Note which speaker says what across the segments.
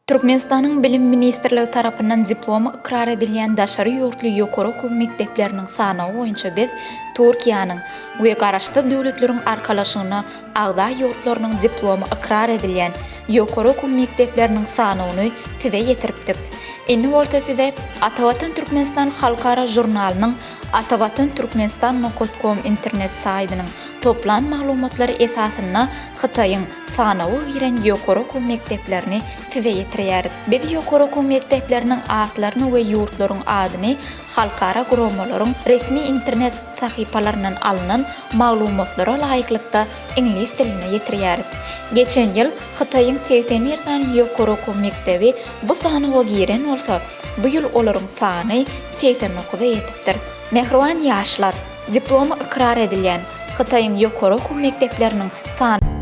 Speaker 1: Türkmenistanyň Bilim ministrligi tarapyndan diplomy ykrar edilýän daşary ýurtly ýokary okuw mekdepleriniň sanawy boýunça biz Türkiýäniň we Garaşsyz Döwletleriň Arkalaşygyna agza ýurtlarynyň diplomy ykrar edilýän ýokary okuw mekdepleriniň sanawyny size ýetiripdik. Indi bolsa size Atavatan Türkmenistan halkara žurnalynyň Atavatan Türkmenistan nokat kom internet saýdynyň toplan maglumatlary esasynda Hytaýyň sanawa giren ýokary okuw mekdeplerini size ýetirýäris. Biz ýokary okuw mekdepleriniň atlaryny we ýurtlaryň adyny halkara guramalaryň resmi internet sahypalaryndan alnan maglumatlara laýyklykda iňlis dilinde ýetirýäris. Geçen ýyl Hytaýyň 81 sany ýokary okuw mekdebi bu sanawa giren bolsa, bu ýyl olaryň sany 89-a ýetipdir. Mähriban ýaşlar! Diplomy ykrar edilýän Hytaýyň ýokary okuw mekdepleriniň sany.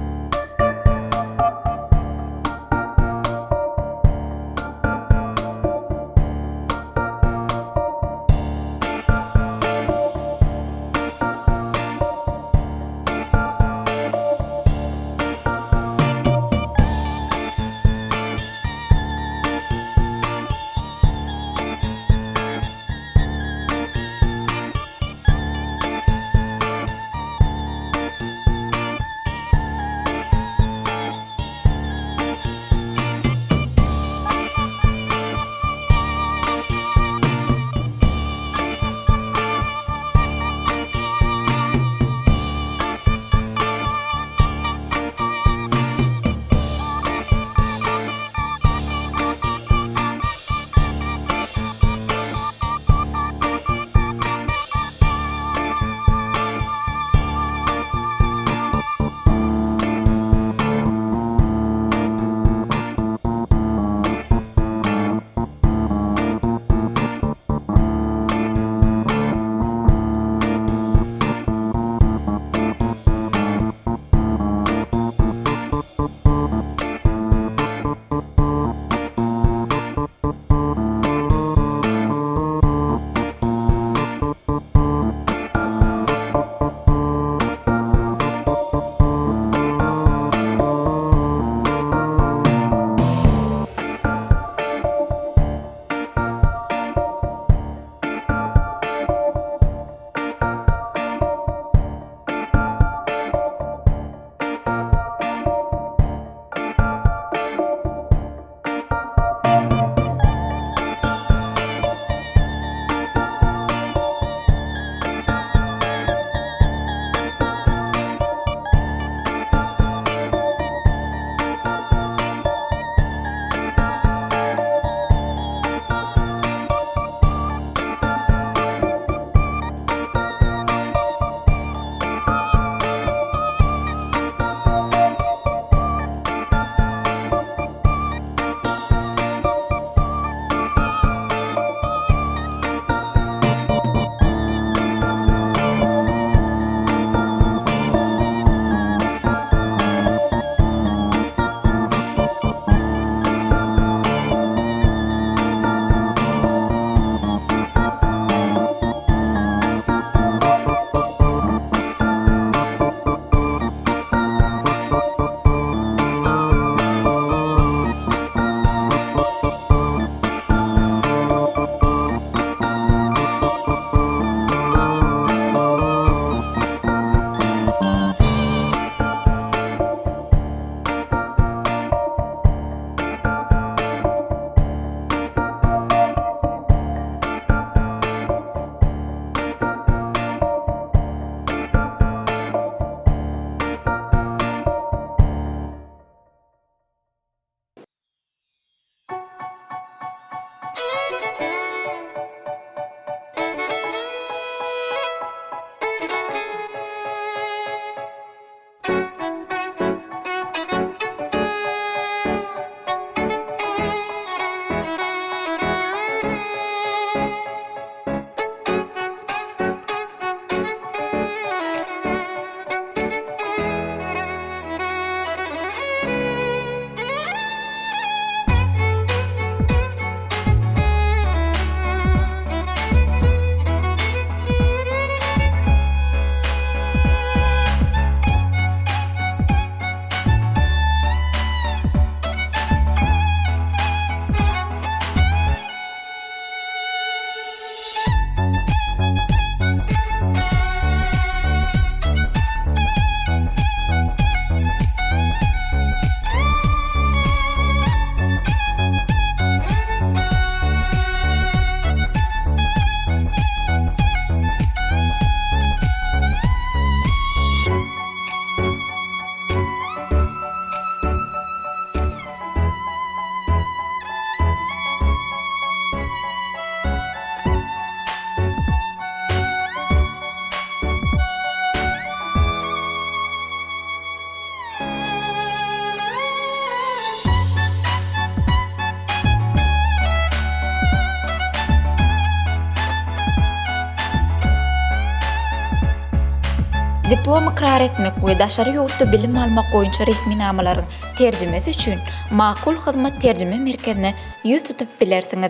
Speaker 1: Diplom ykrar etmek we daşary ýurtda bilim almak boýunça resminamalaryň terjimesi üçin Makul Hyzmat terjime merkezine ýüz tutup bilersiňiz.